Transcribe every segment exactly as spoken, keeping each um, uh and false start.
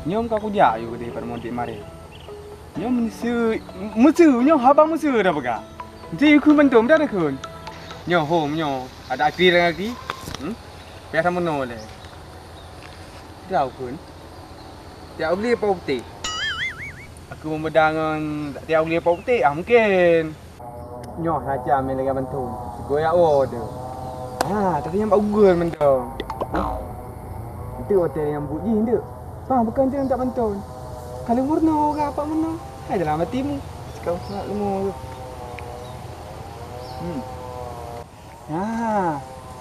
Nyoe ka kujak yue keudeh bak Mudik Mari. Nyoe meuseu, meuseu, nyoe haba meuseu dah peugah. Meusti kheun mantong, dah kheun. Nyoe hom nyoe, ada akri dan akri. Hmm? Payah sama nyoe lé. Dah kheun. Tiap beli pau putéh. Aku meumeudah ngon tiap beli pau putéh, ah mungken. Nyoe hana cam nyang lagèe bantuan. Goyak woe tu. Ha, tapi nyang bak Google mantong. Ha? Itu hotel nyang buet jih tu. Bang, bukan tu minta bantuan. Kalau murno ke apa murno? Hai dalam hatimu. Sekarang nak lemu tu. Hmm. Ha,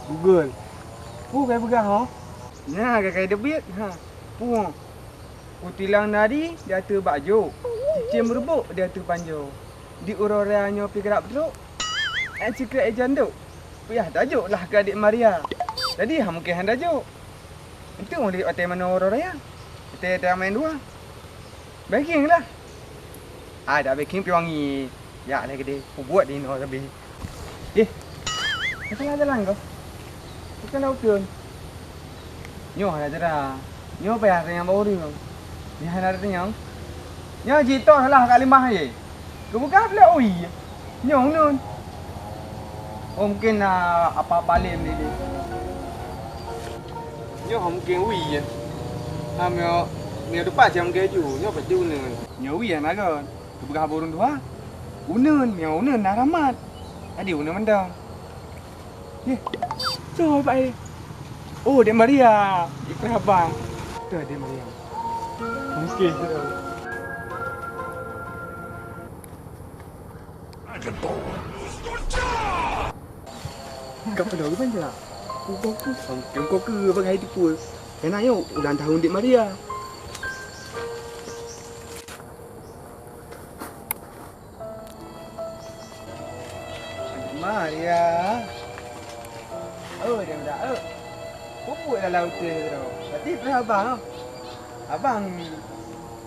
Google. Pu kai peugah ho. Nah, kai kai debiet. Ha. Pu. Kutilang nari di ateueh bak jok, cicém reubok di ateueh panjoe. Di uroe raya nyoe pih karab trok, ék sikrek ék jandok, payah tajok lah keu Adik Maria. Jadi, ha mungken hana jok. Enteuk ulih watèe manoe uroe raya, watèe tamèn dua. Baking lah. Ai, dak baking pih wangi. Jak lé keudeh, peubuet di inoe sabe. Eh, salah jalan kah? Bukan na ukeuen. Nyoe hana cara. Nyoe payah tanyong bak ureueng. Nyoe hana tanyong. Nyoe jitoh salah kat limah je. Keupeugah pula ui. Nyoe uneun. Oh, mungkin na apa-apa lé meudeh. Nyoe mungkin ui je. Ha, mio, mio depan siang mungkin aju. Nyoe pasti uneun. Nyoe ui hana kon. Keupeugah bak ureueng tuha, uneun, nyoe uneun na rahmat. Jadi uneun mantong. Yeh, soe Pak, eh? Oh, Dek Maria, ikrah abang. Tu Dek Maria. Okey, tu. Ka peue lom geubanjak? Ugoe keu, keu, keu, keu bagai teupeu. Keunan nyoe ulang tahun Dek Maria. Maria. Oh, dia dah, oh. Pupuk dalam uteuen tu. Berarti payah abang, oh. Abang.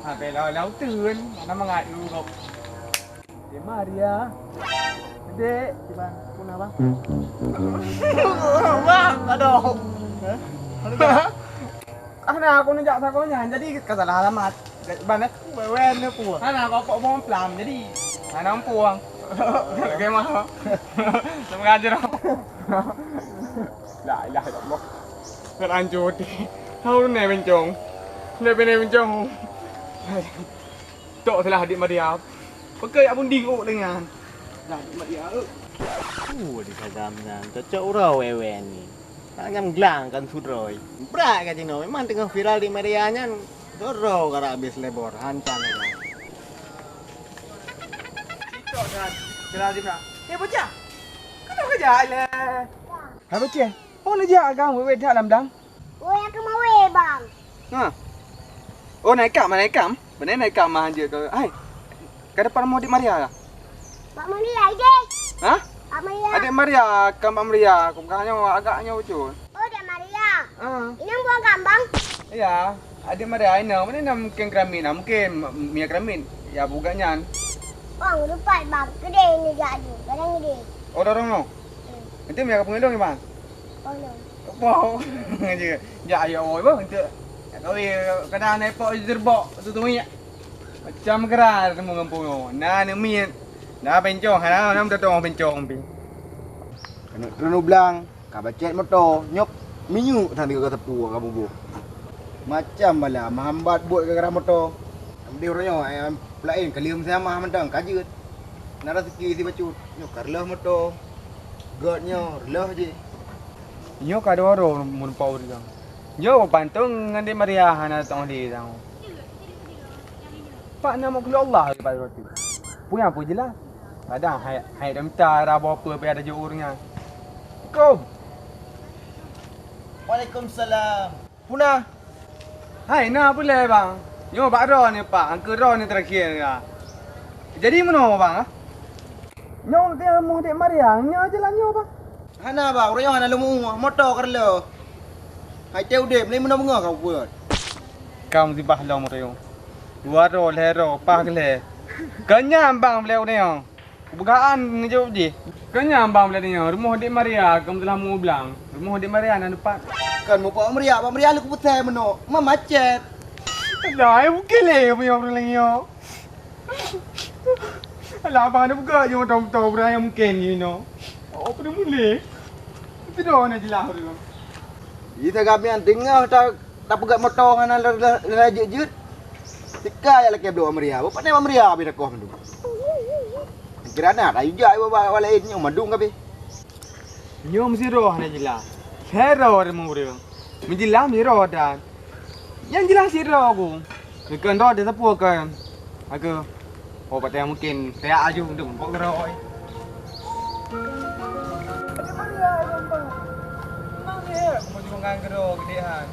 Ha, bela dalam uteuen. Mana mangat dulu kau. Dek Maria. Dek, kiban pun abang. Bang, aduh. Hah? Hana, aku neujak sagoe nyan, jadi ka salah alamat. Ban, eh? Wewen ni pun. Hana, aku pok bom plam, jadi hana mumpung. Lagi mah. Sama aja dong. La ilaha illallah. Kan hancur deh. Tahu ni bencong. Ni bencong. Tok salah Adik Maria. Pakai abang dingok dengan. Salah Adik Maria. Oh, di Instagram nyan. Cocok uroe wewen ni. Nak nyam glang kan sudroi. Brat kat sinoe memang teungoh viral di media nyan. Doro karap habéh lebor, hancang dah. Sitok dah, jelas juga. Eh, bocah. Kenapa kau jahat le? Hai bocah. Oh, nak jak agam wewet dak lam dang? Oh, ya ke mawe, Bang. Ha. Oh, naik kam, naik kam. Benar naik kam mah je kau. Hai. Ka depan rumah Adik Maria kah? Pak Maria, ide. Hah? Pak Maria. Adik Maria, kan Pak Maria. Aku bukan nyoe, agak nyoe betul. Oh, Adik Maria. Ah. Inong buang kambang. Ya, Adik Maria inong. Mana inong mungkin keramik nah, mungkin Mia keramik. Ya, bukan nyan. Bang, lupa bang. Gede ini jadi. Kadang gede. Oh, dorong no. Hmm. Itu Mia kapung ilong, Bang. Oh, no. Apa? Je. Ya, ya, oh, Bang. Itu. Kau kena nepok jerbok tu tu ya. Macam gerai temu kampung tu. Nah, ni miet. Nah, bencong. Nah, nah, betul bencong pi. Kena terus blang. Ka bacet moto, nyop minyeuk that dikeue sapu ka buboh. Macam bala meuhambat buet gara-gara moto. Kemudian uroe nyoe, eh, peulaén kalieng meusamah mantong ka jeuet. Na raseuki si bacut, nyoe ka reuloh moto. Göt nyoe reuloh jih. Nyoe ka dua droe meureumpok ureueng. Nyoe pantong ngon Dek Maria hana tong di tang. Pak na meukeulok Allah leubeh roti. Peue nyang peue jeulaih? Kadang hai, hai dah mita rabo peue payah tajok ureueng nyan. Assalamualaikum. Waalaikumsalam. Peue na? Hai, na peue lé, Bang? Nyoe bak droeneuh, Pak. Angkeu droeneuh terakhir ya. Jadi meunoe, Bang, ah? Nyoe ka rumoh Dek Maria, nyoe jalan nyoe, Bang. Hana, Bang. Ureueng nyoe hana leumu, moto ka reuloh. Hai teu udeb, lé meunoe beungoh ka buet. Ka musibah lom ureueng. Dua droe, lhèe droe, paih lhèe. Keu nyan bang, lé ureueng. Peugah an neujaweueb jih. Keu nyan bang, lé ureueng. Rumoh Dek Maria, keu meutelah meu blang. Rumoh Dek Maria na dipat. Kon muphom Maria, bang Maria lé kupeusai meunoe. Ma macet. Dah, eh, mungkin lé punya orang lain yo. Alah, abang ada buka je motor-motor orang yang mungkin you know. Oh, apa dia boleh? Itu dah nak jelas tu. Ita kami tengah ta tapeugah motor hana la- la- la- jeuet-jeuet. Tika ya lakée bloe Maria. Bapak ni Maria habis dakoh tu. Kira na tak ijak ibu bawa lain nyoe madung kabeh. Nyoe meusidroe hana jeulaih. Sidroe ureuëng. Meujeulaih sidroe dan. Nyang jeulaih sidroe ku. Geukheun droe teusapeue kheun. Aku. Oh, patéh mungkin teak aju untuk pok droe. Memang dia aku mau cuma ngan keudroe geudehan.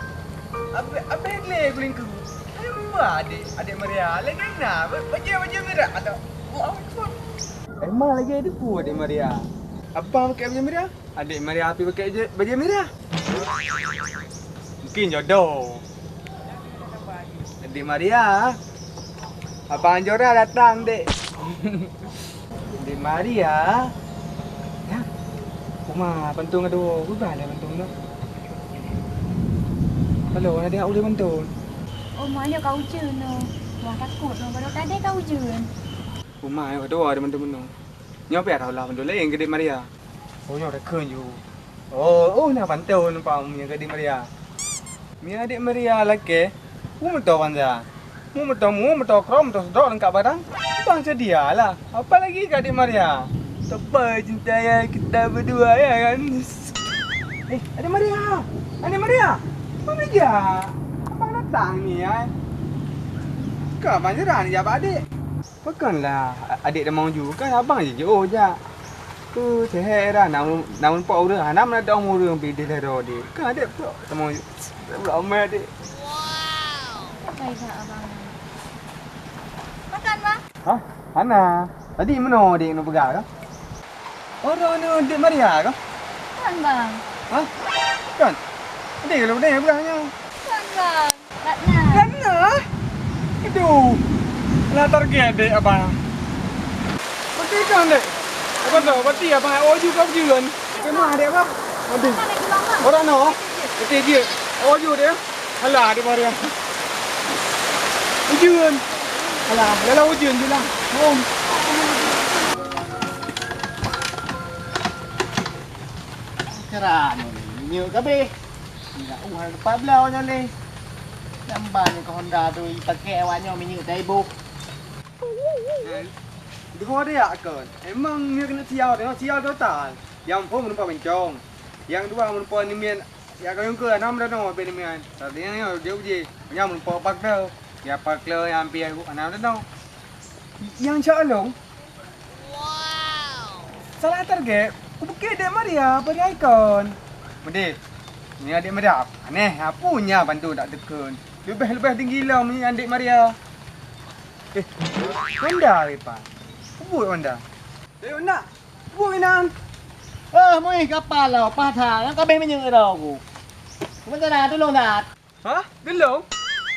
Abeh abeh glé gulingku. Ayo ba adik, adik Maria. Lagi na, bajée-bajée mirah atau. Allahu Akbar. Emang lagi ada pun adik Maria. Apa pakai bajée mirah? Adik Maria api pakai je bajée mirah. Mungkin jodoh. Adik Maria. Abang Jora datang, Dek. Adik Maria. Ya. Uma, pentung aduh, ubah dah pentung tu. Kalau ada ulih pentung. Oh, mak nyoe ka ujeuen nyoe. Wah, takot nyoe, baru tadi ka ujeuen. Uma, ayo dua ada pentung-pentung. Nyoe pih adalah pentung lain ke Dek Maria. Oh, nyoe dah kheun ju. Oh, oh, nah pantau nampak mu nyang gadih Maria. Mi adik Maria lakée, mu moto bansa. Mu moto mu, moto krom, moto sedok lengkap barang. Bang sedia lah. Apa lagi gadih Maria? Tepai cinta ya kita berdua ya kan? Eh, adik Maria. Adik Maria. Mana dia? Abang datang ni ya. Kau panjeran ya adik. Pakon lah adik tamong ju, kan abang je jiôh jak. Keu seuhé dah, na, na meurumpok ureueng, hana meuladôm ureueng pih di lhèe droe deh. Kan adik pulok tamong ju. Ramé adik. Baiklah abang. Makan, Bang. Hah? Hana. Tadi meunoe adik neupeugah kah? Oh, droeneuh adik Maria kah? Kon, Bang. Hah? Kon? Adik kalau beudôh peugah nyoe. Kon, Bang. Ratna. Ratna? Aduh. Lah target dek abang. Berarti kan dek. Apa tu? Berarti abang awak juga ujian. Kemah dek abang? Aduh. Mana lagi, Bang? Orang no. Berarti dia. Awak juga dek. Alah, dia baru. Ujian. Alah, dalam ujian je lah. Bohong. Cerah ni. Minyak habis. Indak uh hana tepat bloe nyoe lé. Nyang ban nyoe keu Honda tu ipakèk awak nyoe minyeuk taiboh. Deungoe dia kon. Emang nyoe keuneuk sial, tengok sial total. Nyang phôn meureumpok bencong. Nyang dua meureumpok nimian, ya kayong keu hana meuranoe bak nimian. Tadi nyoe dia uji. Nyang meureumpok pakde. Ya pakle nyang pih hana meuranoe. Nyang cok along. Salah target, kupeugah dek Maria bari ikon. Meudeh, ni adik Maria, aneh, apu nya bantu dak teukon. Leubeh-leubeh tinggi lom ni adik Maria. Eh, Honda weh, Pak. Peubuet Honda. Eh, Honda. Peubuet inan. Eh, mui kapal lah, patah. Yang kabeh minyeuk dah aku. Sementara tulung dah. Hah? Tulông?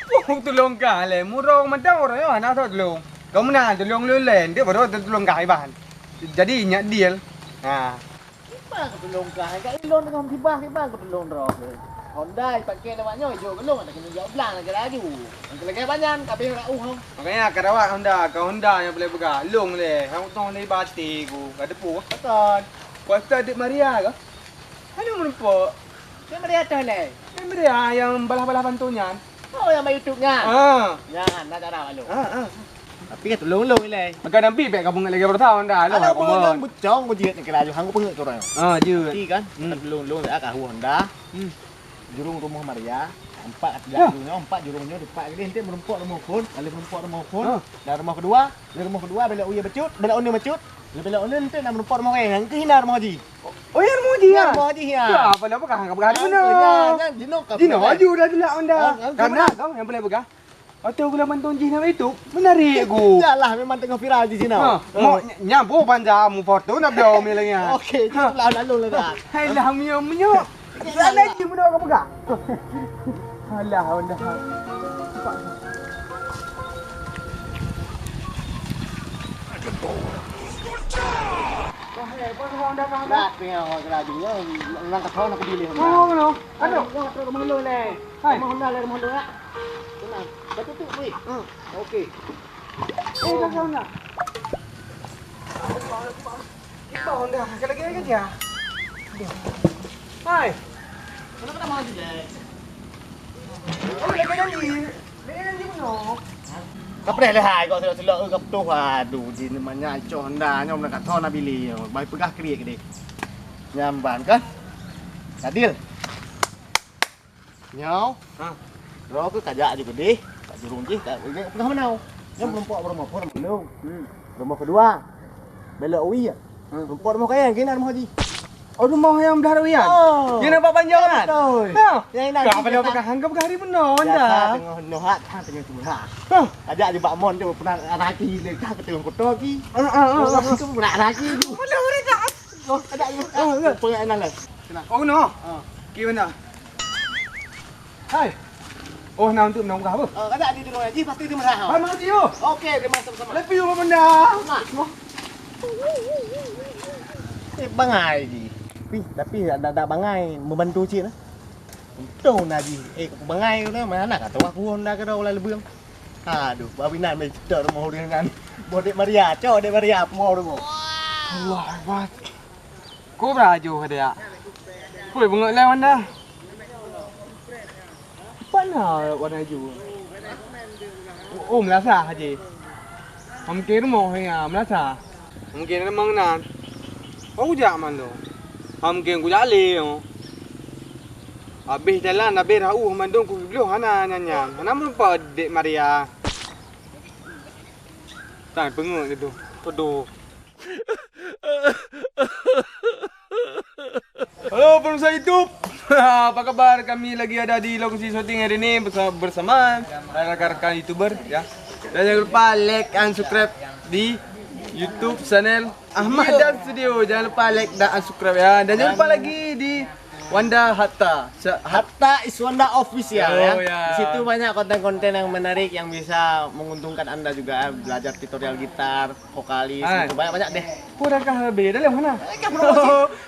Puh, tulông kah lé? Murông mantong uroe nyoe hana soe tulông. Kau meunan tulông lôn lé, nteuk baru tulông kah iban. Jadi nyak deal. Ha. Kiban keu tulông kah? Ka ilôn teungoh musibah, kiban keu tulông droe keuh. Honda ipakèk lewat nyoe, ijok keu lôn, ada keuneuk jak blang lagèe laju. Nyang keu lagèe banyan, kabeh rak uh. Makanya ka rawat Honda, ka Honda nyang boleh peugah. Lôn lé, hang utông lé bati ku, ka teupeu. Pakon? Kuasa Dek Maria kah? Hana meureumpok. Dek Maria toh lé? Dek Maria nyang balah-balah bantu nyan. Oh, nyang bak YouTube nyan? Ah. Nyan, na cara lalu. Ah, ah. Tapi kan tulông-tulông ilèe. Maka Nabi bèk ka beungèt lagèe beurata Honda. Ada orang yang bucong, kau jeuet ni kira hang peungeuet tu orang. Ah, jeuet. Tapi kan, hmm, tulông-tulông dah ka Honda. Hmm. Jurông rumoh Maria, empat kat jurông nyoe, empat jurông nyoe, empat gede ente meureumpok rumoh phôn, lalu meureumpok rumoh phôn. Ah. Dan rumoh kedua, di rumoh kedua belok uye bacut, belok uneun bacut. Leubeh lom ulôn tu na meureumpok rumoh orang, nyang keuh hina rumoh jih. Oh, ya rumoh jih, ya? Rumoh jih, ya. Ya, apa nama kah? Kah peugah di mana? Jinoe aju dah tulak Honda. Karena kau yang boleh peugah. Atau gula mantong jih na itu menarik ku. Yalah, memang tengah viral di sini. Ha, mau nyampu panjang mu foto nak blow mi lagi. Okey, jom lah lalu lah. Hai lah mio mio. Salah lagi benda kau pegang. Alah, Honda. Kau hai, kau Honda, kau Honda. Tak, tengok orang lagi. Nang kau nak pilih. Oh, no. Aduh. Kau nak rumah lu leh. Hai. Rumah Honda leh, rumah lu, ya. Dah tutup, weh. Hmm. Okey. Eh, dah, dah, dah. Ibu dah, lagi, lagi, lagi. Hai. Kenapa tak mau lagi, Jack? Oh, lagi, lagi. Lagi, lagi, penuh. Kapreh leh hai, kok selok-selok ke ketuh. Aduh, di mana icoh anda, nyom nak kata nak bili. Bai peugah kriek deh. Nyamban kan? Adil. Nyoe. Ha. Droe keuh kajak ju keudeh, kat jurong jih, kat, peugah meunoe. Nyoe meurumpok rumoh phon meunoe. Hmm. Rumoh keudua. Belok wie. Hmm. Meurumpok rumoh kayèe, keunan rumoh jih. Oh, rumoh nyang blah rot wie nyan? Oh. Nyang nampak panjang kan? Betul. Nah. Nyang inan. Ka pada peugah, hangga peugah hari meunoe, anda. Biasa teungoh nohat, hang teungoh curhat. Hah. Kajak ju bak mon tu, pernah raki le, ka teungoh kotor ki. Ah, ah, ah, ah. Pernah raki tu. Mana orang tak? Oh, ada ni. Ah, ya. Pengen lah. Kenal. Oh, no. Ah. Okey, mana? Hai. Oh, nak untuk menang kah apa? Ah, ada di rumah Haji, pasti dia marah. Hai, Mak Haji, yo. Okey, dia masuk sama. Love you, Bunda. Mak. Eh, bangai ji. Tapi, tapi ada, ada bangai membantu cik lah. Untung Nabi, eh, bangai tu, mana kata aku Honda ke dah, ulah leubeng. Aduh, babi nan meh cetok rumoh ureueng nyan. Boh Dek Maria, cok Dek Maria, peungok rumoh. Allah Akbar. Ko berajo ka dia. Pui, beungok lé Honda. Apa na warna hijau? Oh, oh, meunasah aja. Mungkin rumoh ya, meunasah. Mungkin memang nan. Oh, kujak mandum. Mungkin kujak lé. Habéh jalan, habéh rauh mandum kugeubloh hana nyan-nyan. Hana meureumpok Dek Maria. Tan peungeuet gitu. Aduh. Halo pemirsa YouTube. Apa kabar? Kami lagi ada di lokasi syuting hari ini bersama, bersama rekan-rekan YouTuber ya. Dan jangan lupa like and subscribe di YouTube channel Ahmad Dan Studio. Jangan lupa like dan subscribe ya. Dan jangan lupa lagi di Wanda Hatta. Sa- Hat- Hatta Iswanda Official ya. Oh, ya. Di situ banyak konten-konten yang menarik yang bisa menguntungkan Anda juga ya. Belajar tutorial gitar, vokalis, Hai. gitu. Banyak-banyak deh. Kau dah kah habis? Dah lewat mana?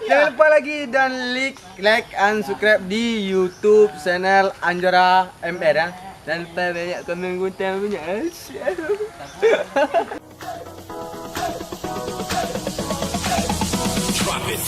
Jangan lupa lagi dan like, like and subscribe di YouTube channel Anjora M R ya. Dan banyak komen konten punya. Drop it.